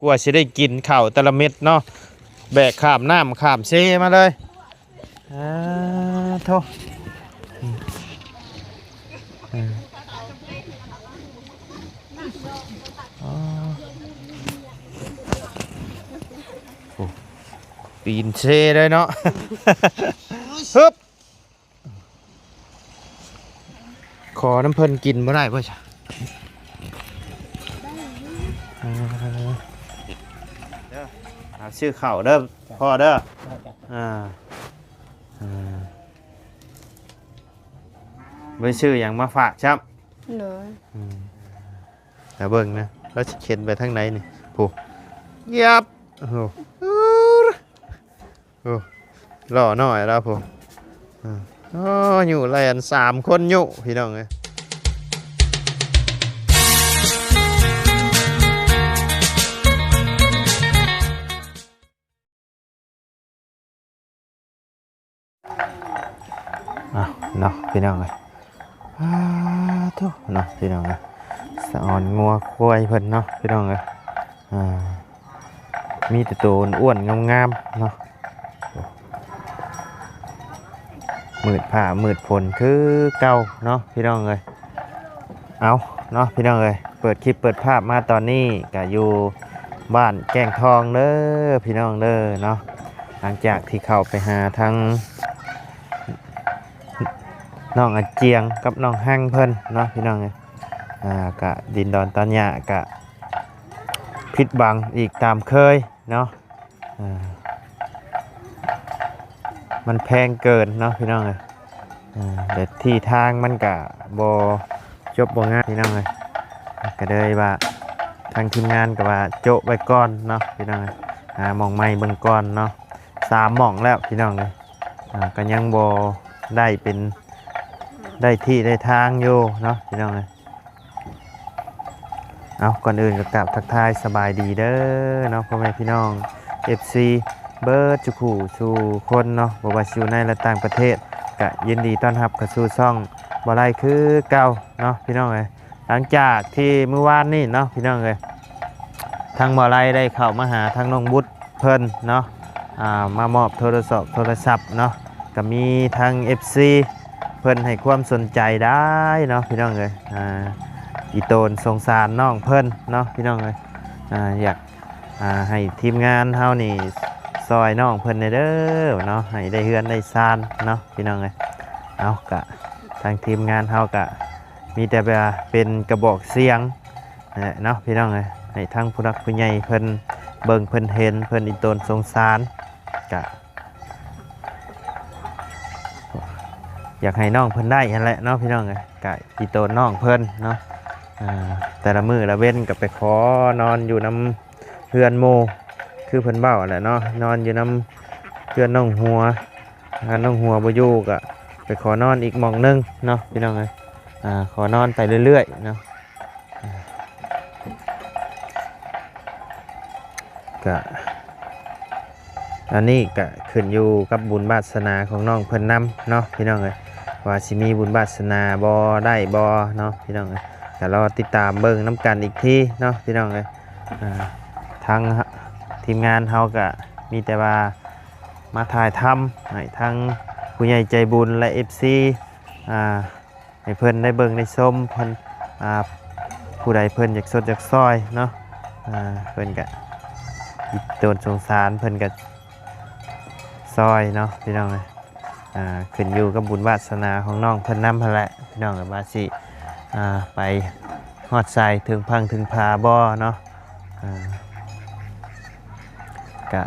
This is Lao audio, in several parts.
ກວ່າຊິໄດ້ກິນເຂົ້າແຕ່ລະເມັດເນາະ ແບກຂ້າມນ້ຳຂ້າມເຊມາເລີຍ. ອ່າ ໂທ້ ອືມ ອໍ ໂອ້ ປີນເຊເລີຍເນາະ ຮຶບ. ຂໍນຳເພິ່ນກິນບໍ່ໄດ້ບໍ່ຊະ? ເອີ ເດີ ເອົາຊື້ເຂົ້າເດີພໍ່ເດີ. ອ່າ ອ່າ ບໍ່ໄດ້ຊື້ຫຍັງມາຝາກຊ້ຳ. ໂດຍ ອືມ ຖ້າເບິ່ງນະ ລາວຊິເຂັນໄປທາງໃດນີ້ ໂອ້ ຍັບ ໂອ້ ໂອ້ ລໍ້ນ້ອຍລາວພຸ້ນ ອືມ ໂອ້ ຢູ່ແລ່ນສາມຄົນຢູ່ ພີ່ນ້ອງເອີຍ. ອ້າວ ເນາະ ພີ່ນ້ອງເອີຍ ອາ ໂທ້ ເນາະ ພີ່ນ້ອງເອີຍ ສະອອນງົວຄວາຍເພິ່ນເນາະ ພີ່ນ້ອງເອີຍ ອາ ມີແຕ່ໂຕອ້ວນໆ ງາມໆ ເນາະ ມືດຟ້າມືດຝົນຄືເກົ່າເນາະ ພີ່ນ້ອງເອີຍ. ເອົາເນາະ ພີ່ນ້ອງເອີຍ ເປີດຄລິບເປີດພາບມາຕອນນີ້ກະຢູ່ບ້ານແກ້ງທອງເດີ ພີ່ນ້ອງເດີເນາະ. ຫຼັງຈາກທີ່ເຂົ້າໄປຫາທາງນ້ອງອາຈຽງກັບນ້ອງຮັງເພິ່ນເນາະ ພີ່ນ້ອງເອີຍ ອາ ກະດິນດອນຕອນຫຍ້າກະຜິດຫວັງອີກຕາມເຄີຍເນາະ. ເອີ ມັນແພງເກີນເນາະ ພີ່ນ້ອງເອີຍ ເອີ ແລະ ທີ່ທາງມັນກະບໍ່ຈົບບໍ່ງາມ ພີ່ນ້ອງເອີຍ ກະເລີຍວ່າທາງທີມງານກະວ່າໂຈະໄວ້ກ່ອນເນາະ ພີ່ນ້ອງເອີຍ ຫາໝ່ອງໃໝ່ເບິ່ງກ່ອນເນາະ. ສາມໝ່ອງແລ້ວ ພີ່ນ້ອງເອີຍ ອາ ກະຍັງບໍ່ໄດ້ເປັນ ໄດ້ທີ່ໄດ້ທາງຢູ່ເນາະ ພີ່ນ້ອງເອີຍ. ເອົາ ກ່ອນອື່ນກໍກາບທັກທາຍສະບາຍດີເດີເນາະ ພໍ່ແມ່ພີ່ນ້ອງ ເອັຟຊີ ເບິດສູ່ຄູ່ສູ່ຄົນເນາະ ບໍ່ວ່າຊິຢູ່ໃນ ແລະ ຕ່າງປະເທດ ກະຍິນດີຕ້ອນຮັບເຂົ້າສູ່ຊ່ອງບໍ່ໄລຄືເກົ່າເນາະ ພີ່ນ້ອງເອີຍ. ຫຼັງຈາກທີ່ມື້ວານນີ້ເນາະ ພີ່ນ້ອງເອີຍ ທາງບໍ່ໄລໄດ້ເຂົ້າມາຫາທາງນ້ອງບຸດ ເພິ່ນເນາະ ອາ ມາມອບໂທລະສອບ ໂທລະສັບເນາະ ກໍມີທາງເອັຟຊີເພິ່ນໃຫ້ຄວາມສົນໃຈໄດ້ເນາະ ພີ່ນ້ອງເອີຍ ອາ ອີ່ຕົນສົງສານນ້ອງເພິ່ນເນາະ ພີ່ນ້ອງເອີຍ ອາ ຢາກ ອາ ໃຫ້ທີມງານເຮົານີ້ຊ່ອຍນ້ອງເພິ່ນແດ່ເດີເນາະ ໃຫ້ໄດ້ເຮືອນໄດ້ຊານເນາະ ພີ່ນ້ອງເອີຍ. ເອົາ ກະທາງທີມງານເຮົາກະມີແຕ່ວ່າເປັນກະບອກສຽງ ນັ້ນແຫຼະເນາະ ພີ່ນ້ອງເອີຍ ໃຫ້ທາງຜູ້ຫຼັກຜູ້ໃຫຍ່ເພິ່ນເບິ່ງເພິ່ນເຫັນ ເພິ່ນອີ່ຕົນສົງສານ ກະຢາກໃຫ້ນ້ອງເພິ່ນໄດ້ຫັ້ນແຫຼະເນາະ ພີ່ນ້ອງເອີຍ ກະອີ່ຕົນນ້ອງເພິ່ນເນາະ ອາ ແຕ່ລະມື້ລະເວັນກະໄປຂໍນອນຢູ່ນຳເຮືອນໝູ່ ຄືເພິ່ນເວົ້າຫັ້ນແຫຼະເນາະ ນອນຢູ່ນຳເຮືອນນ້ອງຫົວ ຄັນນ້ອງຫົວບໍ່ຢູ່ກະໄປຂໍນອນອີກໝ່ອງໜຶ່ງເນາະ ພີ່ນ້ອງເອີຍ ອາ ຂໍນອນໄປເລື້ອຍໆເນາະ. ກະ ອັນນີ້ກະຂຶ້ນຢູ່ກັບບຸນວາດສະໜາຂອງນ້ອງເພິ່ນນຳເນາະ ພີ່ນ້ອງເອີຍ ວ່າຊິມີບຸນວາດສະໜາບໍ່ໄດ້ບໍ່ເນາະ ພີ່ນ້ອງເອີຍ ກະລໍຕິດຕາມເບິ່ງນຳກັນອີກທີເນາະ ພີ່ນ້ອງເອີຍ. ອາ ທາງທີມງານເຮົາກະມີແຕ່ວ່າມາຖ່າຍທຳໃຫ້ທາງຜູ້ໃຫຍ່ໃຈບຸນ ແລະ ເອັຟຊີ ອາ ໃຫ້ເພິ່ນໄດ້ເບິ່ງໄດ້ຊົມ ເພິ່ນ ອາ ຜູ້ໃດເພິ່ນຢາກຊົດຢາກຊ່ອຍເນາະ ອາ ເພິ່ນກະອີ່ຕົນສົງສານ ເພິ່ນກະຊ່ອຍເນາະ ພີ່ນ້ອງເອີຍ ອາ ຂຶ້ນຢູ່ກັບບຸນວາດສະໜາຂອງນ້ອງເພິ່ນນຳຫັ້ນແຫຼະ ພີ່ນ້ອງເອີຍ ວ່າຊິ ອາ ໄປຮອດໃສເຖິງຝັ່ງເຖິງຜາບໍ່ເນາະ. ອາ ກະ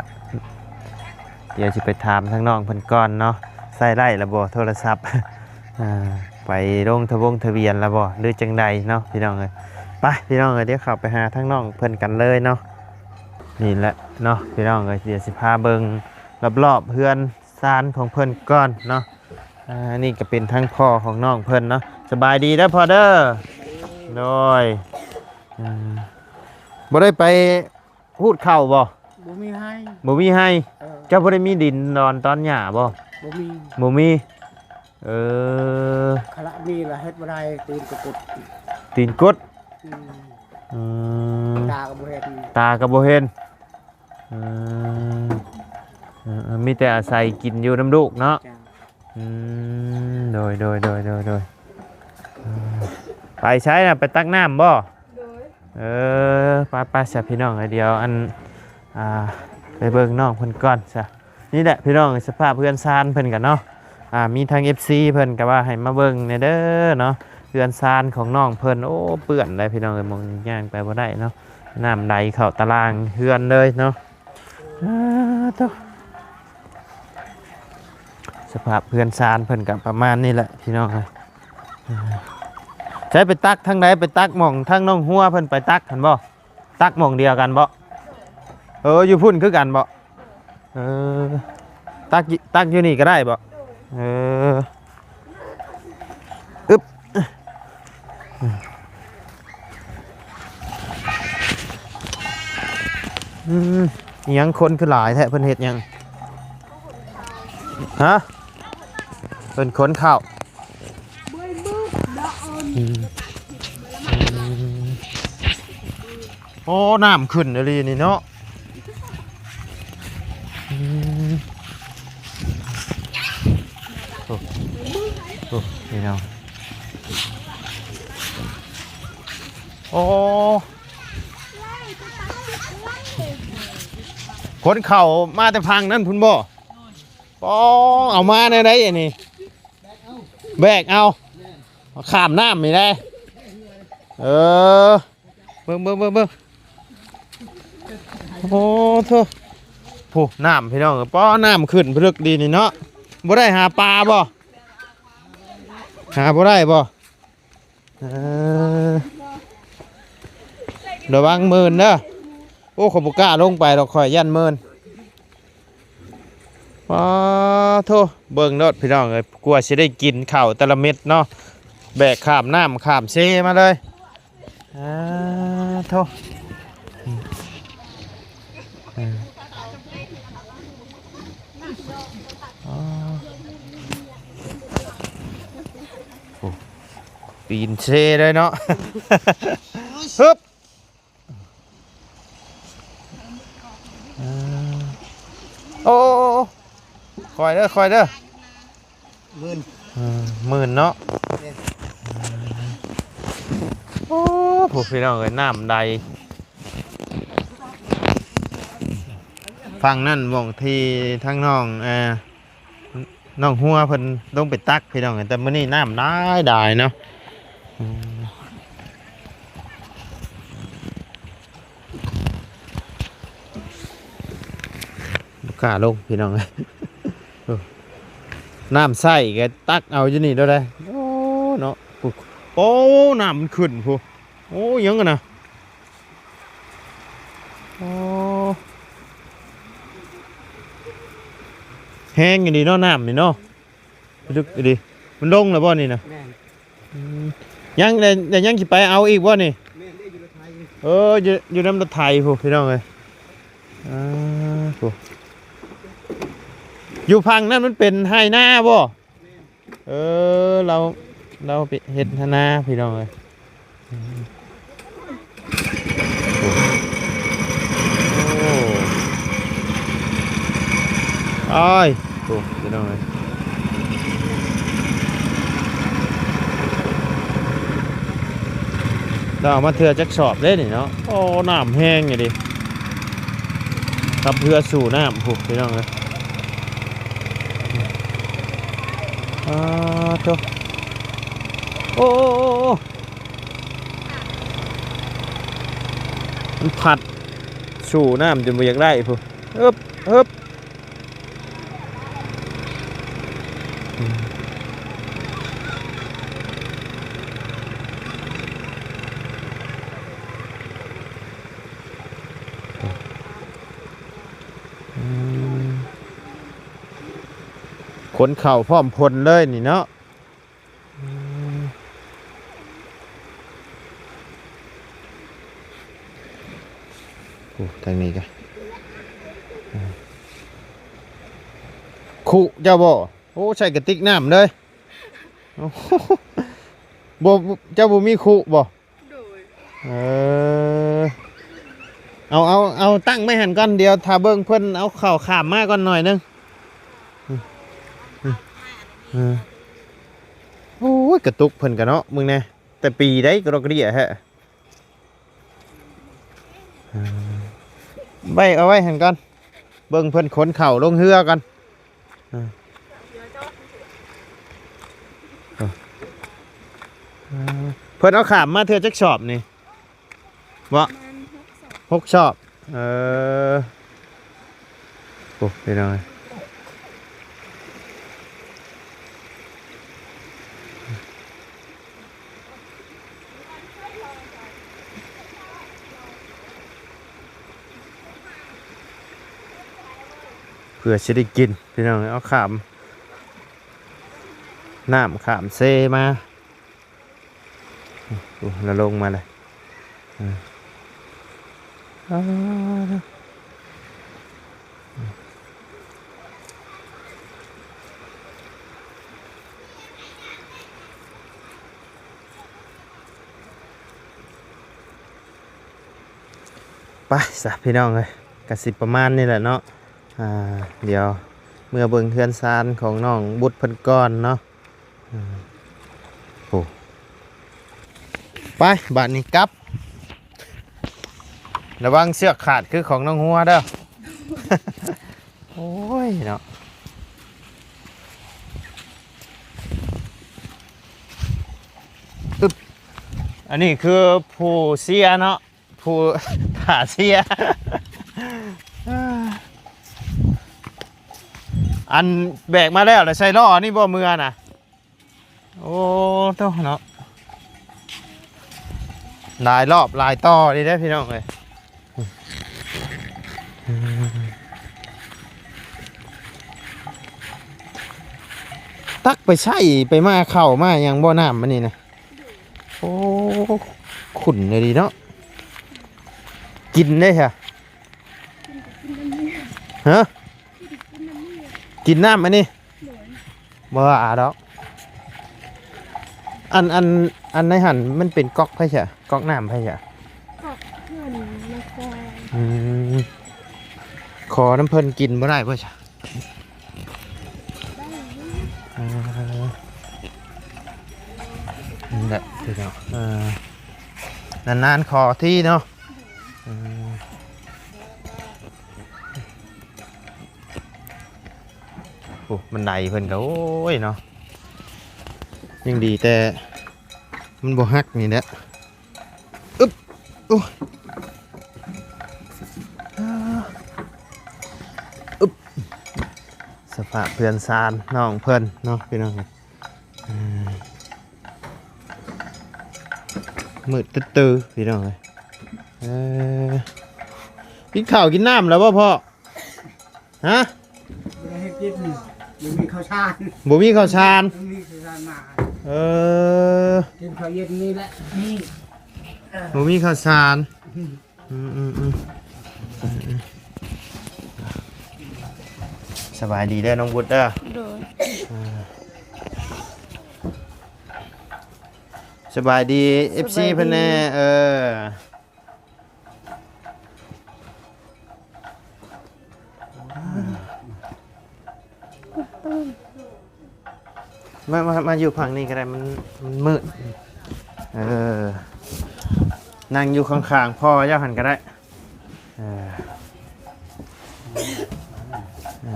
ດຽວຊິໄປຖາມທາງນ້ອງເພິ່ນກ່ອນເນາະ ໃຊ້ໄດ້ລະບໍ່ໂທລະສັບ ອາ ໄປລົງທະວົງທະບຽນລະບໍ່ ຫຼືຈັ່ງໃດເນາະ ພີ່ນ້ອງເອີຍ. ໄປ ພີ່ນ້ອງເອີຍ ດຽວເຂົ້າໄປຫາທາງນ້ອງເພິ່ນກັນເລີຍເນາະ. ນີ້ແຫຼະເນາະ ພີ່ນ້ອງເອີຍ ດຽວຊິພາເບິ່ງລອບໆເຮືອນຊານຂອງເພິ່ນກ່ອນເນາະ. ອາ ນີ້ກະເປັນທາງພໍ່ຂອງນ້ອງເພິ່ນເນາະ. ສະບາຍດີເດີພໍ່ເດີ. ໂດຍ ອາ ບໍ່ໄດ້ໄປ ຮູດເຂົ້າບໍ່? ບໍ່ມີໄຮ່ ບໍ່ມີໄຮ່. ເອີ ເຈົ້າບໍ່ໄດ້ມີດິນດອນຕອນຫຍ້າບໍ່? ບໍ່ມີ ບໍ່ມີ. ເອີ ຄະລະມີລະເຮັດບໍ່ໄດ້ ຕີນກະກຸດ ຕີນກຸດ. ອືມ ອືມ ຕາກໍບໍ່ເຫັນ ຕາກໍບໍ່ເຫັນ. ອືມ ເອີໆ ມີແຕ່ອາໄສກິນຢູ່ນຳລູກເນາະ. ເຈົ້າ. ອືມ ໂດຍໆ ເອີ ໄປໃສນະ? ໄປຕັກນ້ຳບໍ່? ໂດຍ. ເອີ ໄປໆ ຊະພີ່ນ້ອງເອີຍ ດຽວອັນ ອ່າ ໄປເບິ່ງນ້ອງເພິ່ນກ່ອນຊະ. ນີ້ແຫຼະພີ່ນ້ອງ ສະພາບເຮືອນຊານເພິ່ນກະເນາະ ອ່າ ມີທາງເອັຟຊີເພິ່ນກະວ່າໃຫ້ມາເບິ່ງແດ່ເດີເນາະ ເຮືອນຊານຂອງນ້ອງເພິ່ນ. ໂອ້ ເປື້ອນໄດ໋ພີ່ນ້ອງເອີຍ ໝ່ອງຍ່າງໄປບໍ່ໄດ້ເນາະ ນ້ຳໄຫຼເຂົ້າຕາລ່າງເຮືອນເລີຍເນາະ. ອາ ໂທ້ ສະພາບເຮືອນຊານເພິ່ນກະປະມານນີ້ແຫຼະພີ່ນ້ອງເອີຍ. ໃສ ໄປຕັກທາງໃດ? ໄປຕັກໝ່ອງທາງນ້ອງຫົວເພິ່ນໄປຕັກຫັ້ນບໍ່? ຕັກໝ່ອງດຽວກັນບໍ່? ເອີ ຢູ່ພຸ້ນຄືກັນບໍ່? ເອີ ຕັກ ຕັກຢູ່ນີ້ກໍໄດ້ບໍ່? ເອີ ອຶບ ອືມ ອີຫຍັງຄົນຄືຫຼາຍແທ້? ເພິ່ນເຮັດຫຍັງ? ຮະ? ເພິ່ນຂົນເຂົ້າ. ອືມ ອືມ ໂອ້ ນ້ຳຂຶ້ນອີ່ຫຼີນີ້ເນາະ. ອືມ ໂອ້ ໂອ້ ພີ່ນ້ອງ ໂອ້ ຂົນເຂົ້າມາແຕ່ຝັ່ງນັ້ນພຸ້ນບໍ່? ອໍ ເອົາມາແນວໃດອັນນີ້? ແບກເອົາ ຂ້າມນ້ຳນີ້ແຫຼະ. ເອີ ເບິ່ງ ເບິ່ງ ເບິ່ງ ເບິ່ງ ໂອ້ໂທ້ ໂອ້ ນ້ຳພີ່ນ້ອງເອີຍ ປໍ້ ນ້ຳຂຶ້ນເລິກດີນີ້ເນາະ. ບໍ່ໄດ້ຫາປາບໍ່? ຫາບໍ່ໄດ້ບໍ່? ເອີ ລະວັງມື່ນເດີ. ໂອ້ ຂ້ອຍບໍ່ກ້າລົງໄປດອກ ຂ້ອຍຢ້ານມື່ນ. ປາໂທ້ ເບິ່ງໂລດພີ່ນ້ອງເອີຍ ກວ່າຊິໄດ້ກິນເຂົ້າແຕ່ລະເມັດເນາະ ແບກຂ້າມນ້ຳຂ້າມເຊມາເລີຍ. ອາໂທ້ ອືມ ອາ ໂອ້ ປີນເຊເລີຍເນາະ ຮຶບ. ເອີ ໂອ້ ໂອ້ ໂອ້ ຄ່ອຍເດີ ຄ່ອຍເດີ ໝື່ນ ເອີ ໝື່ນເນາະ ແມ່ນ ໂອ້ ພວກພີ່ນ້ອງເອີຍ ນ້ຳໄຫຼຝັ່ງນັ້ນ ໝ່ອງທີ່ທາງນ້ອງ ເອີ ນ້ອງຫົວເພິ່ນລົງໄປຕັກພີ່ນ້ອງ ແຕ່ມື້ນີ້ນ້ຳຫຼາຍໆເນາະ ອືມ ບໍ່ກ້າລົງພີ່ນ້ອງເອີຍ ນ້ຳໃຊ້ກໍຕັກເອົາຢູ່ນີ້ໂລດເດ້ ໂອ້ ເນາະ ໂອ້ ນ້ຳມັນຂຶ້ນພຸ້ນ ໂອ້ ຫຍັງຫັ້ນນະ ໂອ້ ແຮງອີ່ຫຼີເນາະ ນ້ຳນີ້ເນາະ ລຶກອີ່ຫຼີ ມັນລົງແລ້ວບໍ່ນີ້ນະ? ແມ່ນ ອືມ ຍັງ ແລ້ວ ແລ້ວຍັງຊິໄປເອົາອີກບໍ່ນີ້? ແມ່ນເດ້ ຢູ່ລົດໄຖ ເອີ ຢູ່ ຢູ່ນຳລົດໄຖພຸ້ນພີ່ນ້ອງເອີຍ ອາ ພຸ້ນ ຢູ່ຝັ່ງນັ້ນມັນເປັນໄຮ່ນາບໍ່? ແມ່ນ ເອີ ລາວ ລາວໄປເຮັດນາພີ່ນ້ອງເອີຍ ອືມ ໂອ້ ອ້າຍ ໂອ້ ພີ່ນ້ອງເອີຍ ລາວເອົາມາເທື່ອຈັກສອບເດ້ນີ້ເນາະ ໂອ້ ນ້ຳແຮງອີ່ຫຼີ ກັບເຮືອສູ້ນ້ຳພຸ້ນພີ່ນ້ອງເອີຍ ອາໂທ້ ໂອ້ ໂອ້ ໂອ້ ໂອ້ ມັນພັດສູ້ນ້ຳຈົນບໍ່ຢາກໄດ້ພຸ້ນ ອຶບ ອຶບ ອືມ ອືມ ຂົນເຂົ້າພ້ອມພົ່ນເລີຍນີ້ເນາະ. ອືມ ໂອ້ ທາງນີ້ກະ ອືມ ຄຸເຈົ້າບໍ່? ໂອ້ ໃສ່ກະຕິກນ້ຳເລີຍ ໂອ້ ບໍ່ ເຈົ້າບໍ່ມີຄຸບໍ່? ໂດຍ ເອີ ເອົາ ເອົາ ເອົາຕັ້ງໄວ້ຫັ້ນກ່ອນ ດຽວຖ້າເບິ່ງເພິ່ນເອົາເຂົ້າຂ້າມມາກ່ອນໜ້ອຍໜຶ່ງ. ເອີ ໂອ້ຍ ກະຕຸກເພິ່ນກະເນາະ ມຶງແນ່ ແຕ່ປີໃດກະດອກກະເດຍແທ້. ເອີ ໄວ້ ເອົາໄວ້ຫັ້ນກ່ອນ ເບິ່ງເພິ່ນຂົນເຂົ້າລົງເຮືອກ່ອນ. ເອີ ເອີ ເພິ່ນເອົາຂ້າມມາເທື່ອຈັກສອບນີ້ ບໍ່? ປະມານຫົກສອບ ຫົກສອບ. ເອີ ໂອ້ ພີ່ນ້ອງເອີຍ ເພື່ອຊິໄດ້ກິນ ພີ່ນ້ອງເອີຍ ເອົາຂ້າມ ນ້ຳຂ້າມເຊມາ. ໂອ້ ລະລົງມາເລີຍ ເອີ ອ້າ ໄປຊະພີ່ນ້ອງເອີຍ ກະຊິປະມານນີ້ແຫຼະເນາະ. ອ່າ ດຽວເມືອເບິ່ງເຮືອນຊານຂອງນ້ອງບຸດເພິ່ນກ່ອນເນາະ. ໂອ້ ໄປ ບາດນີ້ກັບ ລະວັງເຊືອກຂາດຄືຂອງນ້ອງຫົວເດີ. ໂອ້ຍເນາະ ອຶບ ອັນນີ້ຄືຜູ້ເຊຍເນາະ ຜູ້ຖ້າເຊຍ ອັນແບກມາແລ້ວ ແລ້ວໃສ່ລໍ້ນີ້ບໍ່ເມືອນະ? ໂອ້ ໂທ້ເນາະ ຫຼາຍລອບຫຼາຍຕໍ່ນີ້ເດ້ພີ່ນ້ອງເອີຍ. ຕັກໄປໃຊ້ໄປມາ ເຂົ້າມາຫຍັງບໍ່ ນ້ຳອັນນີ້ນະ? ໂອ້ ຂຸ້ນອີ່ຫຼີເນາະ. ກິນໄດ້ຊະ? ຮະ? ກິນນ້ຳອັນນີ້? ບໍ່ວ່າດອກ. ອັນ ອັນ ອັນໃນຫັ້ນມັນເປັນກັອກໃຜຊະ? ກັອກນ້ຳໃຜຊະ? ກັອກເພື່ອນມາຊອຍ. ອືມ ຂໍນຳເພິ່ນກິນບໍ່ໄດ້ບໍ່ຊະ? ໄດ້ຢູ່. ເອີ ນີ້ແຫຼະພີ່ນ້ອງ ເອີ ນານໆຂໍທີເນາະ. ເອີ ໂອ້ ບັນໄດເພິ່ນກະ ໂອ້ຍເນາະ ຍັງດີແຕ່ມັນບໍ່ຫັກນີ້ແຫຼະ. ອຶບ ໂອ້ ອຶບ ສະພາບເຮືອນຊານນ້ອງເພິ່ນເນາະ ພີ່ນ້ອງ. ອືມ ມືດຕຶດຕື້ ພີ່ນ້ອງເອີຍ. ເອີ ກິນເຂົ້າກິນນ້ຳແລ້ວບໍ່ພໍ່? ຮະ? ບໍ່ໄດ້ເຮັດກິນ ບໍ່ມີເຂົ້າສານ ບໍ່ມີເຂົ້າສານ ບໍ່ມີເຂົ້າສານມາ. ເອີ ກິນເຂົ້າເຢັນນີ້ແຫຼະ ນີ້ ບໍ່ມີເຂົ້າສານ. ອືມ ອືມ ອືມ ສະບາຍດີເດີນ້ອງບຸດເດີ. ໂດຍ ເອີ ສະບາຍດີ ເອັຟຊີ ເພິ່ນແນ່. ເອີ ມາ ມາ ມາຢູ່ຝັ່ງນີ້ກະໄດ້ ມັນ ມັນມືດ. ເອີ ນັ່ງຢູ່ຂ້າງໆພໍ່ເຈົ້າຫັ້ນກະໄດ້. ເອີ ເອີ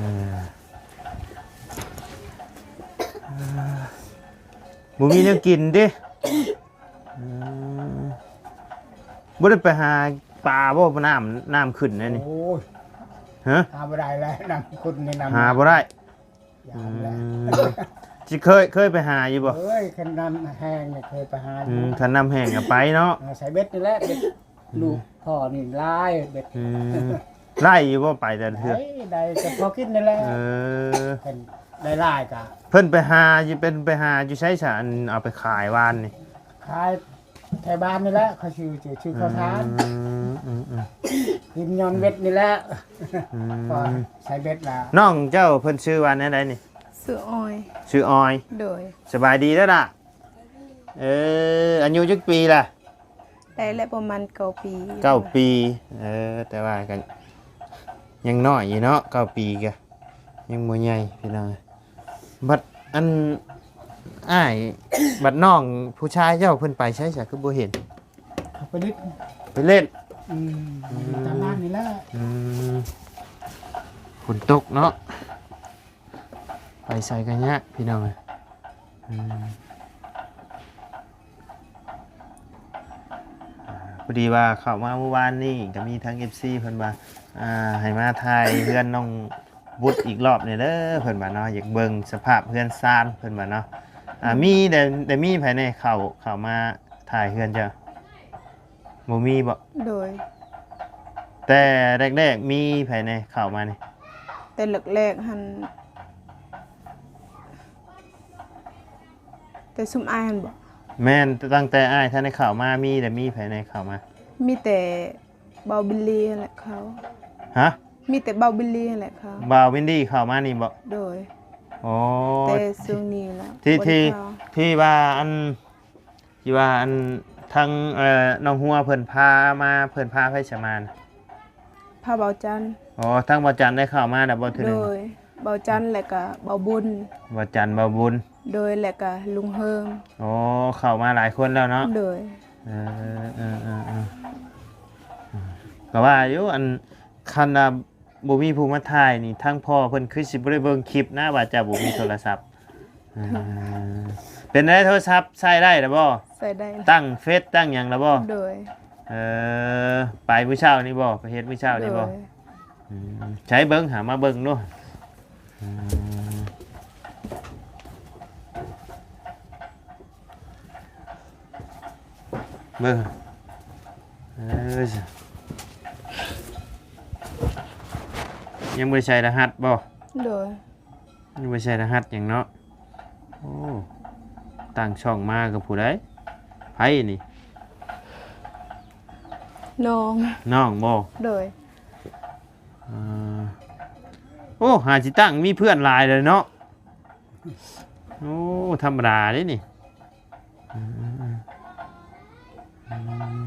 ບໍ່ມີແນວກິນຕິ? ອືມ ບໍ່ໄດ້ໄປຫາປາບໍ່? ນ້ຳ ນ້ຳຂຶ້ນແນວນີ້. ໂອ້ຍ ຮະ? ຫາບໍ່ໄດ້ແລ້ວ ນ້ຳຂຶ້ນນີ້ ນ້ຳ ຫາບໍ່ໄດ້. ຢາກແລ້ວ ອືມ ຊິເຄີຍ ເຄີຍໄປຫາຢູ່ບໍ່? ເຄີຍ ຄັນນ້ຳແຫ້ງນີ້ເຄີຍໄປຫາຢູ່. ອືມ ຄັນນ້ຳແຫ້ງກະໄປເນາະ. ເອີ ໃສ່ເບັດນີ້ແຫຼະ ເບັດ ອືມ ລູກພໍ່ນີ້ຫຼາຍເບັດ. ອືມ ໄດ້ຢູ່ບໍ່ ໄປແຕ່ລະເທື່ອ? ໄດ້ ໄດ້ແຕ່ພໍກິນນີ້ແຫຼະ. ເອີ ເພິ່ນໄດ້ຫຼາຍກະ ເພິ່ນໄປຫາຢູ່ ເພິ່ນໄປຫາຢູ່ໃສຊະ ອັນເອົາໄປຂາຍວານນີ້? ຂາຍແຖວບ້ານນີ້ແຫຼະ ເຂົາຊື້ ຊື້ ຊື້ເຂົ້າສານ. ອືມ ອືມ ອືມ ກິນຍ້ອນເບັດນີ້ແຫຼະ. ອືມ ພໍໃສ່ເບັດລະ. ນ້ອງເຈົ້າເພິ່ນຊື່ວ່າແນວໃດນີ້? ຊື່ອອຍ. ຊື່ອອຍ. ໂດຍ ສະບາຍດີເດີລະ. ເອີ ອາຍຸຈັກປີລະ? ໄດ້ແລ້ວປະມານເກົ້າປີ. ເກົ້າປີ. ເອີ ແຕ່ວ່າກໍຍັງນ້ອຍຢູ່ເນາະ ເກົ້າປີກໍຍັງບໍ່ໃຫຍ່ພີ່ນ້ອງ. ບັດອັນ ອ້າຍ ບັດນ້ອງຜູ້ຊາຍເຈົ້າເພິ່ນໄປໃສຊະ ຄືບໍ່ເຫັນ? ເຂົາໄປຫຼິ້ນ. ໄປຫຼິ້ນ? ອືມ ອືມ ຢູ່ຕາມບ້ານນີ້ແຫຼະ. ອືມ ຝົນຕົກເນາະ ໄປໃສກໍຍາກພີ່ນ້ອງເອີຍ. ອືມ ພໍດີວ່າເຂົ້າມາມື້ວານນີ້ກໍມີທາງເອັຟຊີເພິ່ນວ່າ ອ່າ ໃຫ້ມາຖ່າຍເຮືອນນ້ອງບຸດອີກລອບແດ່ເດີ ເພິ່ນວ່າເນາະ ຢາກເບິ່ງສະພາບເຮືອນຊານ ເພິ່ນວ່າເນາະ. ອືມ ອ່າ ມີ ໄດ້ ໄດ້ມີໃຜແດ່ເຂົ້າ ເຂົ້າມາຖ່າຍເຮືອນເຈົ້າ? ບໍ່ມີບໍ? ໂດຍ. ແຕ່ແລກໆ ມີໃຜແດ່ເຂົ້າມານີ້? ແຕ່ແລກໆ ຫັ້ນ ແຕ່ຊຸມອ້າຍຫັ້ນບໍ? ແມ່ນ ຕັ້ງແຕ່ອ້າຍທັນໄດ້ເຂົ້າມາ ມີ ແລະ ມີໃຜແດ່ເຂົ້າມາ? ມີແຕ່ບ່າວບິນລີຫັ້ນແຫຼະເຂົ້າ. ຮະ? ມີແຕ່ບ່າວບິນລີຫັ້ນແຫຼະເຂົ້າ. ບ່າວບິນລີເຂົ້າມານີ້ບໍ? ໂດຍ. ອໍ ແຕ່ຊ່ວງນີ້ແຫຼະ ທີ່ ທີ່ ທີ່ວ່າອັນ ທີ່ວ່າອັນ ທາງ ເອີ ນ້ອງຫົວເພິ່ນພາມາ ເພິ່ນພາໃຜສະມານະ? ພາບ່າວຈັນ. ອໍ ທາງບ່າວຈັນໄດ້ເຂົ້າມາແລ້ວບໍ່ເທື່ອໜຶ່ງ? ໂດຍ. ບ່າວຈັນ ແລ້ວກະບ່າວບຸນ. ບ່າວຈັນ ບ່າວບຸນ. ໂດຍ ແລ້ວກະລຸງເຮີງ. ອໍ ເຂົ້າມາຫຼາຍຄົນແລ້ວເນາະ? ໂດຍ. ເອີ ເອີ ເອີ ເອີ ເອີ ກໍວ່າຢູ່ ອັນ ຄັນວ່າ ບໍ່ມີຜູ້ມາຖ່າຍນີ້ ທາງພໍ່ເພິ່ນຄືຊິບໍ່ໄດ້ເບິ່ງຄລິບນະ ວ່າເຈົ້າບໍ່ມີໂທລະສັບ. ເອີ ເປັນໄດ ໂທລະສັບໃຊ້ໄດ້ລະບໍ່? ໃຊ້ໄດ້. ຕັ້ງເຟສຕັ້ງຫຍັງລະບໍ່? ໂດຍ. ເອີ ໄປມື້ເຊົ້ານີ້ບໍ່? ໄປເຮັດມື້ເຊົ້ານີ້ບໍ່? ໂດຍ. ອືມ ໃຊ້ເບິ່ງ ຫາມາເບິ່ງດູ. ອືມ ເບິ່ງ ເອີ ຍັງບໍ່ໄດ້ໃສ່ລະຫັດບໍ່? ໂດຍ. ຍັງບໍ່ໄດ້ໃສ່ລະຫັດຫຍັງເນາະ. ໂອ້ ຕັ້ງຊ່ອງມາກັບຜູ້ໃດ? ໃຜນີ້? ນ້ອງ. ນ້ອງບໍ່? ໂດຍ. ເອີ ໂອ້ ຫາຊິຕັ້ງ ມີເພື່ອນຫຼາຍເລີຍເນາະ. ໂອ້ ທຳມະດາເດ້ນີ້. ອືມ ອືມ ອືມ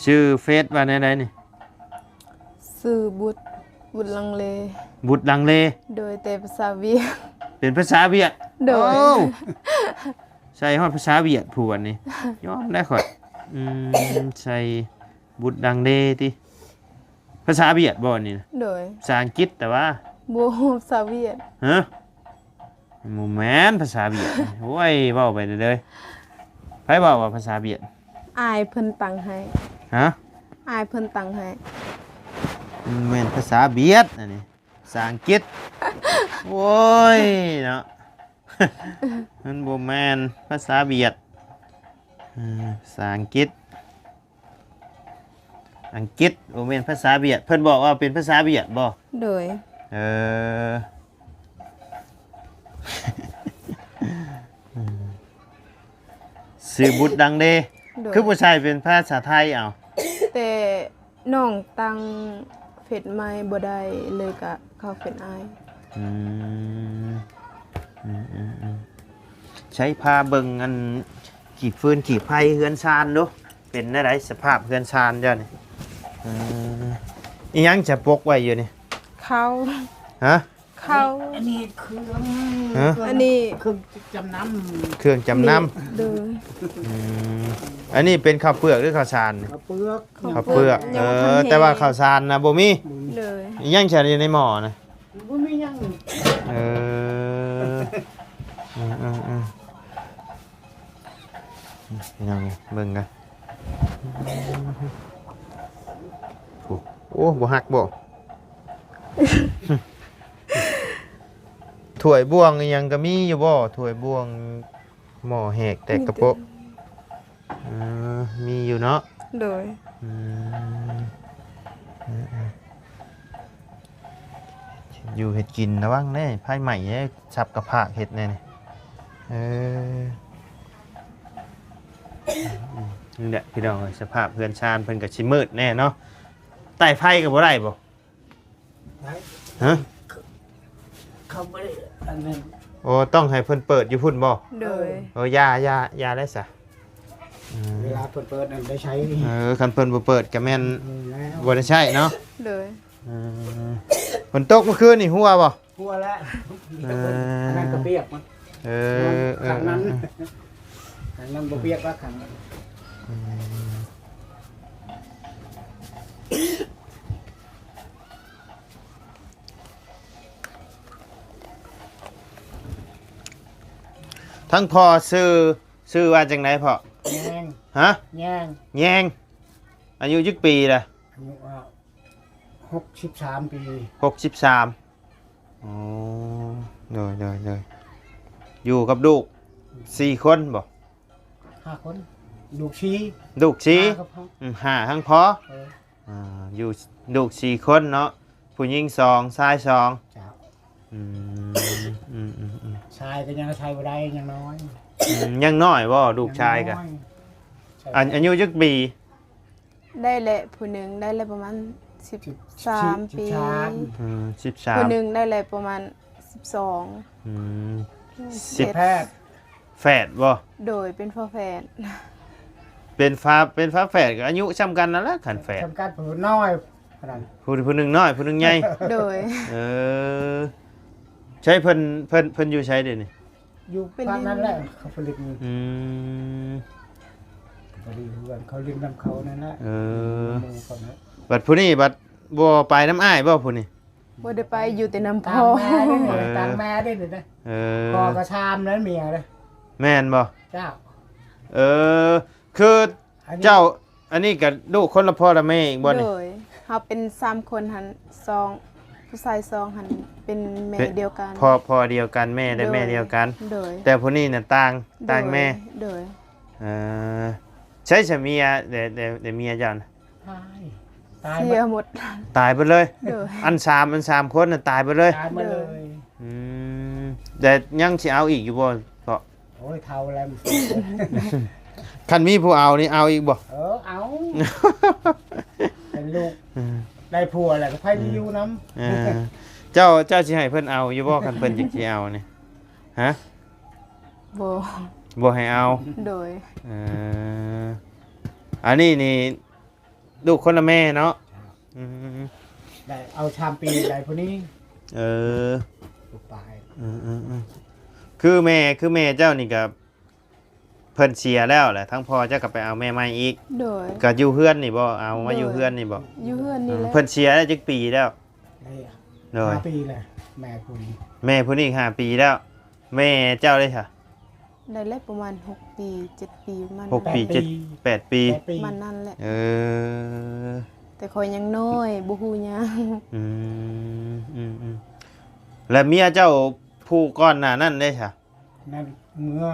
ຊື່ເຟສວ່າແນວໃດນີ້? ຊື່ບຸດ ບຸດລັງເລ. ບຸດລັງເລ? ໂດຍ ແຕ່ພາສາຫວຽດ. ເປັນພາສາຫວຽດ? ໂດຍ. ໂອ້ ໃສ່ຮອດພາສາຫວຽດຜູ້ອັນນີ້ ຍອມໄດ້ຂ້ອຍ. ອືມ ໃສ່ ບຸດດັງເດຕິ ພາສາຫວຽດບໍ່ນີ້ນະ? ໂດຍ. ພາສາອັງກິດແຕ່ວ່າ ບໍ່ ພາສາຫວຽດ. ຮະ? ບໍ່ແມ່ນພາສາຫວຽດ. ໂອ້ຍ ເວົ້າໄປເລີຍ. ໃຜເວົ້າວ່າພາສາຫວຽດ? ອ້າຍເພິ່ນຕັ້ງໃຫ້. ຮະ? ອ້າຍເພິ່ນຕັ້ງໃຫ້. ມັນແມ່ນພາສາຫວຽດອັນນີ້ ພາສາອັງກິດ. ໂອ້ຍເນາະ ມັນບໍ່ແມ່ນພາສາຫວຽດ. ເອີ ພາສາອັງກິດ. ອັງກິດ ບໍ່ແມ່ນພາສາຫວຽດ. ເພິ່ນບອກວ່າເປັນພາສາຫວຽດບໍ່? ໂດຍ. ເອີ ຊື່ບຸດດັງເດ. ໂດຍ. ຄືບໍ່ໃສ່ເປັນພາສາໄທເອົາ? ແຕ່ນ້ອງຕັ້ງເຟສໃໝ່ບໍ່ໄດ້ ເລີຍກະເຂົ້າເຟສອ້າຍ. ອືມ ອືມ ອືມ ອືມ ໃຊ້ພາເບິ່ງອັນ ຂີບຟືນຂີບໄຟເຮືອນຊານດູ ເປັນແນວໃດສະພາບເຮືອນຊານເຈົ້ານີ້? ເອີ ອີ່ຫຍັງຈະປົກໄວ້ຢູ່ນີ້? ເຂົ້າ. ຮະ? ເຂົ້າ. ອັນນີ້ເຄື່ອງ. ຮະ? ອັນນີ້ເຄື່ອງຈຳນຳ. ເຄື່ອງຈຳນຳ. ໂດຍ. ອືມ ອັນນີ້ເປັນເຂົ້າເປືອກ ຫຼື ເຂົ້າສານ? ເຂົ້າເປືອກ. ເຂົ້າເປືອກ. ເອີ ແຕ່ວ່າເຂົ້າສານນະບໍ່ມີ. ໂດຍ. ອີ່ຫຍັງຊະຢູ່ໃນໝໍ້ນະ? ບໍ່ມີຫຍັງ. ເອີ ເອີ ເອີ ເອີ ພີ່ນ້ອງເອີຍ ເບິ່ງກັນ. ໂອ້ ໂອ້ ບໍ່ຫັກບໍ່? ຖ້ວຍບ່ວງອີ່ຫຍັງກໍມີຢູ່ບໍ່? ຖ້ວຍບ່ວງ ໝໍ້ແຫກແຕກກະໂປະ. ມີແຕ່ ເອີ ມີຢູ່ເນາະ. ໂດຍ. ອືມ ເອີ ເອີ ຢູ່ເຮັດກິນລະວັງເດ້ ໄຟໄໝ້ເດ້ ສັບກະພາກເຮັດແນ່ນີ້. ເອີ ນີ້ແຫຼະພີ່ນ້ອງເອີຍ ສະພາບເຮືອນຊານເພິ່ນກໍຊິມືດແນ່ເນາະ. ໄຕ້ໄຟກໍບໍ່ໄດ້ບໍ່? ໄດ້. ຮະ? ເຂົາບໍ່ໄດ້ອັນນັ້ນ. ໂອ້ ຕ້ອງໃຫ້ເພິ່ນເປີດຢູ່ພຸ້ນບໍ່? ໂດຍ. ໂອ້ ຢ່າ ຢ່າ ຢ່າໄດ້ສະ. ເວລາເພິ່ນເປີດນັ້ນໄດ້ໃຊ້. ເອີ ຄັນເພິ່ນບໍ່ເປີດກໍແມ່ນ ເອີ ແລ້ວ ບໍ່ໄດ້ໃຊ້ເນາະ. ໂດຍ. ເອີ ຝົນຕົກເມື່ອຄືນນີ້ຮົ່ວບໍ່? ຮົ່ວແລ້ວ. ເອີ ອັນນັ້ນກໍປຽກມັນ. ເອີ ເອີ ຄັນນັ້ນ ເອີ ຄັນນັ້ນບໍ່ປຽກລະ ຄັນນັ້ນ. ອືມ ທັງພໍ່ຊື່ ຊື່ວ່າຈັ່ງໃດພໍ່? ແຍງ. ຮະ? ແຍງ. ແຍງ. ອາຍຸຈັກປີລະ? ອາຍຸ ຫົກສິບສາມປີ. ຫົກສິບສາມ. ອໍ ໂດຍ ໂດຍ ໂດຍ. ຢູ່ກັບລູກສີ່ຄົນບໍ່? ຫ້າຄົນ. ລູກສີ່. ລູກສີ່. ຫ້າກັບພໍ່. ອືມ ຫ້າທັງພໍ່. ເອີ. ອ່າ ຢູ່ລູກສີ່ຄົນເນາະ ຜູ້ຍິງສອງ ຊາຍສອງ. ເຈົ້າ. ອືມ ອືມ ອືມ ອືມ. ຊາຍກໍຍັງໃຊ້ບໍ່ໄດ້ ຍັງນ້ອຍ. ອືມ ຍັງນ້ອຍບໍ່ ລູກຊາຍກະ? ຍັງນ້ອຍ. ອັນ ອາຍຸຈັກປີ? ໄດ້ແຫຼະ ຜູ້ໜຶ່ງໄດ້ແຫຼະປະມານສິບສາມປີ. ອືມ ສິບສາມ. ຜູ້ໜຶ່ງໄດ້ແຫຼະປະມານສິບສອງ. ອືມ ສິບ ແຝດ ແຝດບໍ່? ໂດຍ ເປັນຝາແຝດ. ເປັນຝາ ເປັນຝາແຝດກໍອາຍຸຊ່ຳກັນນັ້ນແຫຼະ ຄັນແຝດ. ຊ່ຳກັນ ຜູ້ນ້ອຍເທົ່ານັ້ນ. ຜູ້ ຜູ້ໜຶ່ງນ້ອຍ ຜູ້ໜຶ່ງໃຫຍ່. ໂດຍ. ເອີ ໃຊ້ເພິ່ນ ເພິ່ນ ເພິ່ນຢູ່ໃສດຽວນີ້? ຢູ່ພາກນັ້ນແຫຼະ ເຂົາຜະລິດ. ອືມ ພໍດີເພື່ອນເຂົາຫຼິ້ນນຳເຂົານັ້ນແຫຼະ. ເອີ ໝູ່ເຂົານະ. ບັດຜູ້ນີ້ບັດບໍ່ໄປນຳອ້າຍບໍ່ຜູ້ນີ້? ບໍ່ໄດ້ໄປ ຢູ່ແຕ່ນຳພໍ່. ຕາມແມ່ເດ້ນີ້ ເອີ ຕາມແມ່ເດ້ນີ້. ເອີ ພໍ່ກໍຊາມແລ້ວເມຍເດ້. ແມ່ນບໍ່? ເຈົ້າ. ເອີ ຄື ອັນນີ້ ເຈົ້າ ອັນນີ້ກໍລູກຄົນລະພໍ່ລະແມ່ອີກບໍ່ນີ້? ໂດຍ ເຮົາເປັນສາມຄົນຫັ້ນ ສອງ ຜູ້ຊາຍສອງຫັ້ນເປັນແມ່ ເປັນ ດຽວກັນ. ພໍ່ ພໍ່ດຽວກັນ ແມ່ ແລະ ໂດຍ ແມ່ດຽວກັນ. ໂດຍ. ແຕ່ຜູ້ນີ້ນະຕ່າງ ໂດຍ ຕ່າງແມ່. ໂດຍ. ເອີ ໃສຊະເມຍ ແຕ່ ແຕ່ ແຕ່ເມຍເຈົ້ານະ? ຕາຍ ຕາຍ ເສຍໝົດ. ຕາຍເບິດເລີຍ? ໂດຍ. ອັນສາມ ອັນສາມຄົນນະຕາຍເບິດເລີຍ? ຕາຍໝົດເລີຍ. ໂດຍ. ອືມ ແຕ່ຍັງຊິເອົາອີກຢູ່ບໍ່? ເພາະ ໂອ້ຍ ເຖົ້າແລ້ວ. ຄັນມີຜູ້ເອົານີ້ເອົາອີກບໍ່? ເອີ ເອົາ. ເປັນລູກ ອືມ ໄດ້ຜົວແລ້ວກໍໃຜຊິຢູ່ນຳ. ເອີ ເຈົ້າ ເຈົ້າຊິໃຫ້ເພິ່ນເອົາຢູ່ບໍ່ ຄັນເພິ່ນຢາກຊິເອົານີ້? ຮະ? ບໍ່ ບໍ່ໃຫ້ເອົາ. ໂດຍ. ເອີ ອັນນີ້ນີ້ ລູກຄົນລະແມ່ເນາະ. ອືມ ໄດ້ເອົາສາມປີໄດ້ຜູ້ນີ້. ເອີ ປາຍ. ອືມໆໆ ຄືແມ່ ຄືແມ່ເຈົ້ານີ້ກໍເພິ່ນເສຍແລ້ວແຫຼະ ທັງພໍ່ເຈົ້າກໍໄປເອົາແມ່ໃໝ່ອີກ. ໂດຍ. ກໍຢູ່ເຮືອນນີ້ບໍ່? ເອົາມາຢູ່ເຮືອນນີ້ບໍ່? ໂດຍ ຢູ່ເຮືອນນີ້ແຫຼະ. ເພິ່ນເສຍໄດ້ຈັກປີແລ້ວ? ໄດ້ ໂດຍ ຫ້າປີແລ້ວ ແມ່ຜູ້ນີ້. ແມ່ຜູ້ນີ້ຫ້າປີແລ້ວ. ແມ່ເຈົ້າເດ້ຊະ? ໄດ້ແລ້ວປະມານຫົກປີ ເຈັດປີ ປະມານ ຫົກປີ ແປດ ເຈັດ ແປດປີ ປະມານນັ້ນແຫຼະ. ເອີ ແຕ່ຂ້ອຍຍັງນ້ອຍ ບໍ່ຮູ້ຫຍັງ. ອືມ ອືມໆ ແລ້ວເມຍເຈົ້າຜູ້ກ່ອນໜ້ານັ້ນເດ້ຊະ? ນັ້ນເມືອ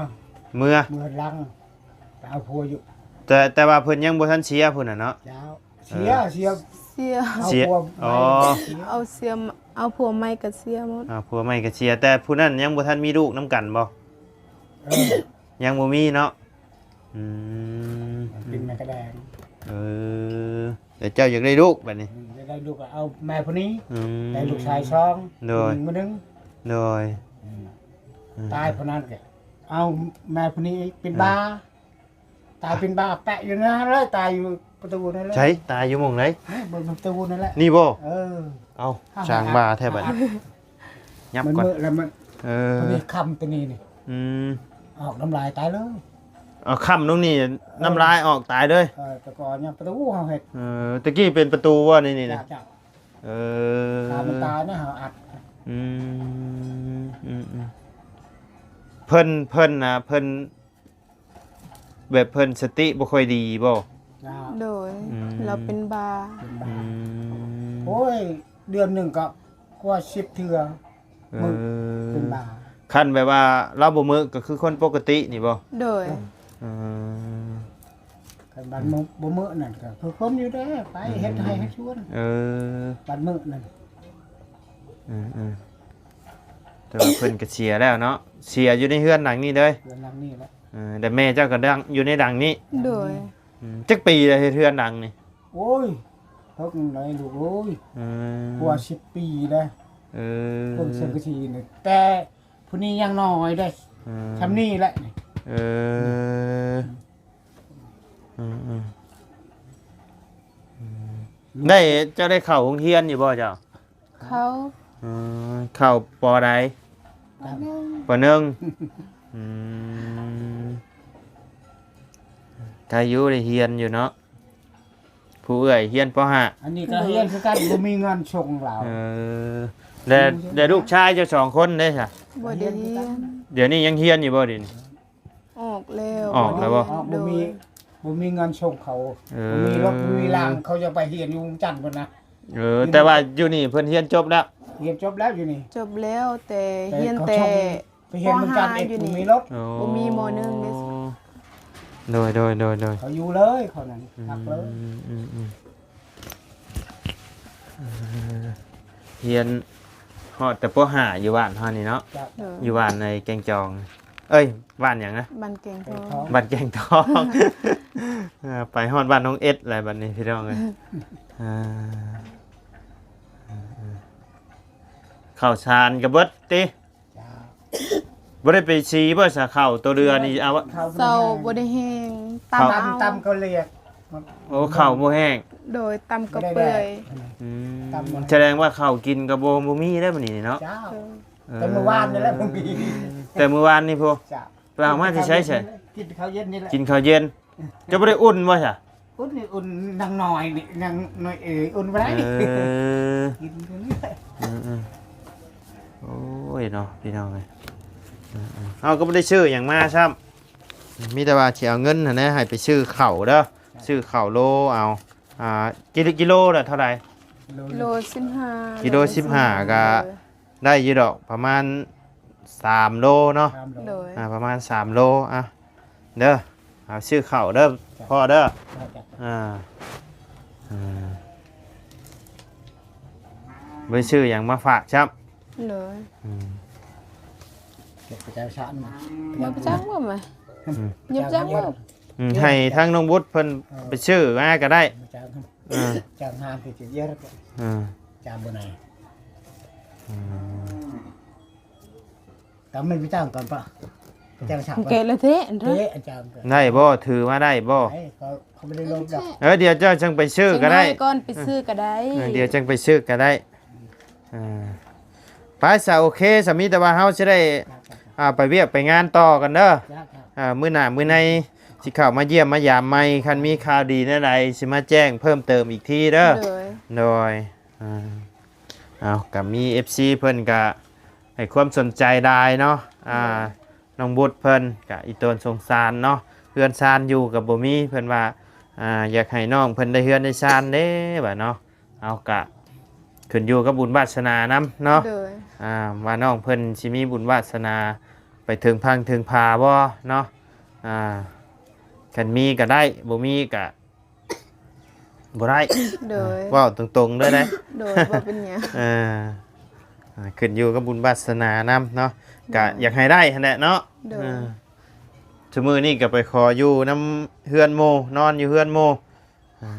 ເມືອ ເມືອຫຼັງ ໄປເອົາຜົວຢູ່. ແຕ່ ແຕ່ວ່າເພິ່ນຍັງບໍ່ທັນເສຍພຸ້ນນະເນາະ. ເຈົ້າ. ເສຍ ເອີ ເສຍ ເສຍ ເອົາຜົວໃໝ່. ອໍ ເສຍ ເອົາເສຍ ເອົາຜົວໃໝ່ກໍເສຍໝົດ. ເອົາຜົວໃໝ່ກໍເສຍ ແຕ່ຜູ້ນັ້ນຍັງບໍ່ທັນມີລູກນຳກັນບໍ່? ເອີ ຍັງບໍ່ມີເນາະ. ອືມ ເປັນແມ່ກະແດງ. ເອີ ແຕ່ເຈົ້າຢາກໄດ້ລູກບັດນີ້? ອືມ ຢາກໄດ້ລູກກໍເອົາແມ່ຜູ້ນີ້. ອືມ ໄດ້ລູກຊາຍສອງ. ໂດຍ ຜູ້ຍິງຜູ້ໜຶ່ງ. ໂດຍ. ອືມ ອືມ ຕາຍຜູ້ນັ້ນກໍເອົາແມ່ຜູ້ນີ້ອີກ ເປັນ ເອີ ບ້າ. ຕາຍເປັນບ້າແປະຢູ່ນັ້ນເລີຍ ຕາຍຢູ່ປະຕູນັ້ນເລີຍ. ໃສ? ຕາຍຢູ່ໝ່ອງໃດ? ນີ້ ເບິ່ງປະຕູນັ້ນແຫຼະ. ນີ້ບໍ່? ເອີ ເອົ້າ ຊ່າງບ້າແທ້ບັດນີ້. ຫຍັບກ່ອນ ມື້ແລ້ວມັນ ເອີ ພໍດີຄ່ຳຕົວນີ້ນີ້. ອືມ ອອກນ້ຳລາຍຕາຍເລີຍ. ເອົາ ຄ່ຳລົງນີ້ ເອີ ນ້ຳລາຍອອກຕາຍເລີຍ. ເອີ ແຕ່ກ່ອນຍັງປະຕູເຮົາເຮັດ. ເອີ ແຕ່ກີ້ເປັນປະຕູບໍ່ນີ້ ນີ້ນະ? ເຈົ້າ ເອີ ຖ້າມັນຕາຍນະ ເຮົາອັດ. ອືມ ອືມໆ ເພິ່ນ ເພິ່ນນະ ເພິ່ນ ແບບເພິ່ນສະຕິບໍ່ຄ່ອຍດີບໍ່? ເຈົ້າ. ໂດຍ. ອືມ ລາວເປັນບ້າ. ເປັນບ້າ. ອືມ ໂອ້ຍ ເດືອນໜຶ່ງກໍກວ່າສິບເທື່ອ. ເອີ ມື້ເປັນບ້າ. ຄັນແບບວ່າລາວບໍ່ມື້ກໍຄືຄົນປົກກະຕິນີ້ບໍ່? ໂດຍ. ເອີ ຄັນບາດມື້ ອືມ ບໍ່ມື້ນັ້ນກໍຄືຄົນຢູ່ເດ້ ໄປ ອືມ ເຮັດໄຮ່ເຮັດສວນ. ເອີ ບາດມື້ນັ້ນ. ອືມໆ ແຕ່ວ່າເພິ່ນກໍເສຍແລ້ວເນາະ ເສຍຢູ່ໃນເຮືອນຫຼັງນີ້ເລີຍ. ເຮືອນຫຼັງນີ້ແຫຼະ. ເອີ ແຕ່ແມ່ເຈົ້າກໍດັງ ຢູ່ໃນຫຼັງນີ້. ໂດຍ. ອືມ ຈັກປີແລ້ວເຮັດເຮືອນຫຼັງນີ້? ໂອ້ຍ ເພິ່ງໄດ້ລູກເອີຍ. ເອີ ກວ່າສິບປີແລ້ວ. ເອີ ເພິ່ງສັງກະສີນີ້ ແຕ່ຜູ້ນີ້ຍັງນ້ອຍເດ້. ເອີ ຊ່ຳນີ້ແຫຼະ. ເອີ ອືມ ອືມ ອືມ ໄດ້ ເຈົ້າໄດ້ເຂົ້າໂຮງຮຽນຢູ່ບໍ່ເຈົ້າ? ເຂົ້າ ເອີ ເຂົ້າ ປໍໃດ? ປໍໜຶ່ງ ປໍໜຶ່ງ ອືມ ກະຢູ່ໄດ້ຮຽນຢູ່ເນາະ. ຜູ້ເອື້ອຍຮຽນ ປໍຫ້າ ອັນນີ້ກໍຮຽນຄືກັນ ບໍ່ມີເງິນສົ່ງລາວ. ເອີ ແລະ ແລະລູກຊາຍເຈົ້າສອງຄົນເດ້ຊະ? ບໍ່ໄດ້ຮຽນ. ດຽວນີ້ຍັງຮຽນຢູ່ບໍ່ດຽວນີ້? ອອກແລ້ວ. ອອກແລ້ວບໍ່? ບໍ່ມີ ບໍ່ມີເງິນສົ່ງເຂົາ. ເອີ ບໍ່ມີລົດ ບໍ່ມີລາງ ເຂົາຈະໄປຮຽນຢູ່ວຽງຈັນພຸ້ນນະ. ເອີ ແຕ່ວ່າຢູ່ນີ້ເພິ່ນຮຽນຈົບແລ້ວ? ຮຽນຈົບແລ້ວຢູ່ນີ້. ຈົບແລ້ວ ແຕ່ ແຕ່ຮຽນແຕ່ ໄປຮຽນວຽງຈັນອີກ ບໍ່ມີລົດ ບໍ່ມີ ມໍໜຶ່ງເດ້. ໂດຍ ໂດຍ ໂດຍ ໂດຍ ເຂົາຢູ່ເລີຍ ເຂົານັ້ນ ອືມ ພັກເລີຍ. ອືມ ອືມ ອືມ ເອີ ຮຽນຮອດແຕ່ ປໍຫ້າ ຢູ່ບ້ານເຮົານີ້ເນາະ. ເຈົ້າ ໂດຍ ຢູ່ບ້ານໃນແກງຈອງ ເອີຍ ບ້ານຫຍັງນະ? ບ້ານແກງທອງ ແກງທອງ ບ້ານແກງທອງ. ເອີ ໄປຮອດບ້ານນ້ອງເອັດແລ້ວບັດນີ້ ພີ່ນ້ອງເອີຍ. ເອີ ເອີ ເອີ ເຂົ້າສານກໍເບິດຕິ? ເຈົ້າ ບໍ່ໄດ້ໄປສີບໍ່ສະ ເຂົ້າໂຕເດືອນີ້? ເອົາ ເຂົ້າບໍ່ແຫ້ງ ເຊົາບໍ່ໄດ້ແຫ້ງ ຕຳ ເຂົ້າ ເອົາ ຕຳ ຕຳເຂົ້າລຽກ. ໂອ້ ເຂົ້າບໍ່ແຫ້ງ. ໂດຍ ຕຳເຂົ້າເປື່ອຍ. ອືມ ຕຳບໍ່ແຫ້ງ ສະແດງວ່າເຂົ້າກິນກໍບໍ່ ບໍ່ມີແລ້ວມື້ນີ້ເນາະ. ເຈົ້າ ເອີ ແຕ່ມື້ວານນີ້ແຫຼະບໍ່ມີ ແຕ່ມື້ວານນີ້ພຸ້ນ. ເຈົ້າ ໄປເອົາມາແຕ່ໃສ? ກິນເຂົ້າເຢັນນີ້ແຫຼະ ກິນເຂົ້າເຢັນ. ເຈົ້າບໍ່ໄດ້ອຸ່ນບໍ່ຊະ? ອຸ່ນນີ້ອຸ່ນນາງນ້ອຍນີ້ ນາງນ້ອຍເອີຍ ອຸ່ນບໍ່ໄດ້. ເອີ ກິນຢູ່ນີ້ແຫຼະ. ເອີໆ ໂອ້ຍເນາະ ພີ່ນ້ອງເອີຍ. ເອີໆ ເຮົາກໍບໍ່ໄດ້ຊື້ຫຍັງມາຊ້ຳ ມີແຕ່ວ່າຊິເອົາເງິນຫັ້ນແຫຼະ ໃຫ້ໄປຊື້ເຂົ້າເດີ ຊື້ເຂົ້າໂລເອົາ. ອ່າ ກິໂລລະເທົ່າໃດ? ໂລສິບຫ້າ ກິໂລສິບຫ້າ ກໍ ໂດຍ ໄດ້ຢູ່ດອກ ປະມານສາມໂລເນາະ. ໂດຍ ອ່າ ປະມານສາມໂລ. ອ່ະ ເດີ ເອົາຊື້ເຂົ້າເດີ ພໍ່ເດີ. ອ່າ ອ່າ ບໍ່ໄດ້ຊື້ຫຍັງມາຝາກຊ້ຳ. ໂດຍ ອືມ ຢາກໄປຈ່າຍສານ ຢາກໄປຈ້າງບໍ່ມາ ອືມ ຢາກຈ້າງບໍ່? ອືມ ໃຫ້ທາງນ້ອງບຸດເພິ່ນ ເອີ ໄປຊື້ມາກໍໄດ້. ເອີ ຈ້າງຫານທີ່ຈະເຍອະ ເອີ ຈາມບໍ່ໄດ້. ອືມ ຕຳມັນໄປຈ້າງກ່ອນປະ ຈ້າງສາມ ແກະລະເທະ ເທະ ຈ້າງ ໄດ້ບໍ່? ຖືມາໄດ້ບໍ່? ເຂົາ ເຂົາບໍ່ໄດ້ລົບດອກ. ເອີ ດຽວເຈົ້າຈັ່ງໄປຊື້ກໍໄດ້ ຊິໃຫ້ກ່ອນ ໄປຊື້ກໍໄດ້. ເອີ ດຽວຈັ່ງໄປຊື້ກໍໄດ້. ອ່າ ໄປຊະ ໂອເຄຊະ ມີແຕ່ວ່າເຮົາຊິໄດ້ ອ່າ ໄປວຽກໄປງານຕໍ່ກັນເດີ. ອ່າ ມື້ໜ້າມື້ໃນຊິເຂົ້າມາຢ້ຽມມາຢາມໃໝ່ ຄັນມີຂ່າວດີແນວໃດຊິມາແຈ້ງເພີ່ມເຕີມອີກທີເດີ. ໂດຍ ໂດຍ ອ່າ ເອົາ ກໍມີເອັຟຊີເພິ່ນກໍໃຫ້ຄວາມສົນໃຈຫຼາຍເນາະ. ອ່າ ໂດຍ ນ້ອງບຸດເພິ່ນກໍອີ່ຕົນສົງສານເນາະ ເຮືອນຊານຢູ່ກໍບໍ່ມີ ເພິ່ນວ່າ ອ່າ ຢາກໃຫ້ນ້ອງເພິ່ນໄດ້ເຮືອນໄດ້ຊານເດ້ວ່າເນາະ. ເອົາ ກະຂຶ້ນຢູ່ກັບບຸນວາດສະໜານຳເນາະ. ໂດຍ ອ່າ ວ່ານ້ອງເພິ່ນຊິມີບຸນວາດສະໜາໄປເຖິງຝັ່ງເຖິງຜາບໍ່ເນາະ. ອ່າ ຄັນມີກໍໄດ້ ບໍ່ມີກໍບໍ່ໄດ້. ໂດຍ ເວົ້າຕົງໆເລີຍເດ້. ໂດຍ ບໍ່ເປັນຫຍັງ. ເອີ ອ່າ ຂຶ້ນຢູ່ກັບບຸນວາດສະໜານຳເນາະ. ໂດຍ ກະຢາກໃຫ້ໄດ້ຫັ້ນແຫຼະເນາະ. ໂດຍ ເອີ ຊຸມື້ນີ້ກໍໄປຂໍຢູ່ນຳເຮືອນໝູ່ ນອນຢູ່ເຮືອນໝູ່. ອ່າ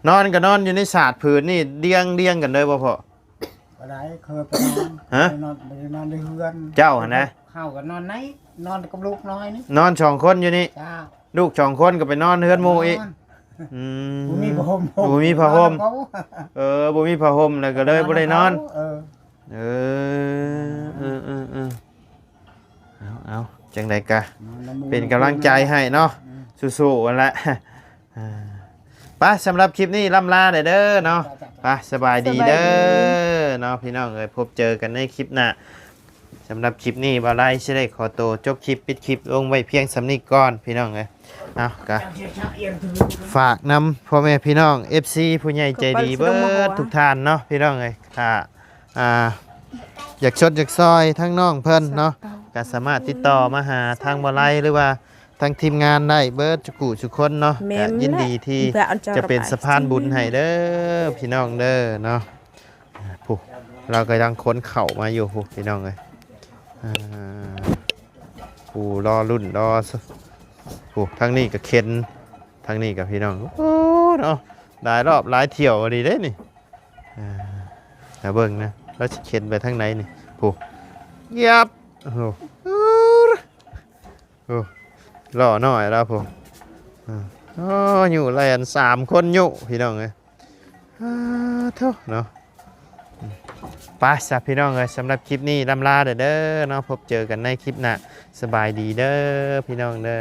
ນອນກໍນອນຢູ່ໃນສາດຜືນນີ້ ລຽງ ລຽງກັນເລີຍບໍ່ພໍ່? ບໍ່ໄດ້ ເຄີຍໄປນອນ. ຮະ? ໄປນອນ ໄປນອນໃນເຮືອນ. ເຈົ້າຫັ້ນນະ? ເຮົາກໍນອນໃນ ນອນກັບລູກນ້ອຍນີ້ ນອນສອງຄົນຢູ່ນີ້. ເຈົ້າ ລູກສອງຄົນກໍໄປນອນເຮືອນໝູ່ອີກ. ນອນ ອືມ ບໍ່ມີຜ້າຫົ່ມ. ບໍ່ມີຜ້າຫົ່ມ. ນອນກັບເຂົາ. ເອີ ບໍ່ມີຜ້າຫົ່ມແລ້ວກໍເລີຍບໍ່ໄດ້ນອນ. ນອນກັບເຂົາ. ເອີ ເອີ ເອີ ເອີ ເອີ ເອົາ ເອົາ ຈັ່ງໃດກະ ເປັນກຳລັງໃຈໃຫ້ເນາະ. ອືມ ສູ້ໆຫັ້ນແຫຼະ. ອ່າ ໄປ ສຳລັບຄລິບນີ້ລ່ຳລາໄດ້ເດີເນາະ. ໄປ ສະບາຍດີເດີເນາະ ພີ່ນ້ອງເອີຍ. ພົບເຈີກັນໃນຄລິບໜ້າ. ສຳລັບຄລິບນີ້ ບ່າວໄລຊິໄດ້ຂໍໂຕຈົບຄລິບ ປິດຄລິບລົງໄວ້ພຽງສ່ຳນີ້ກ່ອນ ພີ່ນ້ອງເອີຍ. ເອົາ ກະຝາກນຳພໍ່ແມ່ພີ່ນ້ອງ ເອັຟຊີ ຜູ້ໃຫຍ່ໃຈດີເບິດທຸກທ່ານເນາະ ພີ່ນ້ອງເອີຍ. ຖ້າ ອ່າ ຢາກຊົດຢາກຊ່ອຍທາງນ້ອງເພິ່ນເນາະ ກໍສາມາດຕິດຕໍ່ມາຫາທາງບ່າວໄລ ຫຼືວ່າທາງທີມງານໄດ້ເບິດທຸກຜູ້ທຸກຄົນເນາະ. ແມ່ນ ກໍຍິນດີທີ່ຈະເປັນສະພານບຸນໃຫ້ເດີ ພີ່ນ້ອງເດີເນາະ. ຜູ້ ລາວກຳລັງຂົນເຂົ້າມາຢູ່ ຜູ້ ພີ່ນ້ອງເອີຍ. ອ່າ ຜູ້ລໍລຸ້ນລໍ ຜູ້ ທາງນີ້ກໍເຂັນ ທາງນີ້ກໍ ພີ່ນ້ອງ ໂອ້ ເນາະ ຫຼາຍຮອບຫຼາຍຖ້ຽວອີ່ຫຼີເດ້ນີ້. ອ່າ ມາເບິ່ງນະ ລາວຊິເຂັນໄປທາງໃດນີ້. ຜູ້ ຍັບ ໂອ້ໂຫ ໂອ້ ລໍ້ນ້ອຍລາວ ຜູ້ ອ່າ ໂອ້ ຢູ່ແລ່ນສາມຄົນຢູ່ ພີ່ນ້ອງເອີຍ ອ້າໂທ້ເນາະ. ໄປຊະ ພີ່ນ້ອງເອີຍ ສຳລັບຄລິບນີ້ລ່ຳລາເດີເນາະ ພົບເຈີກັນໃນຄລິບໜ້າ ສະບາຍດີເດີ ພີ່ນ້ອງເດີ.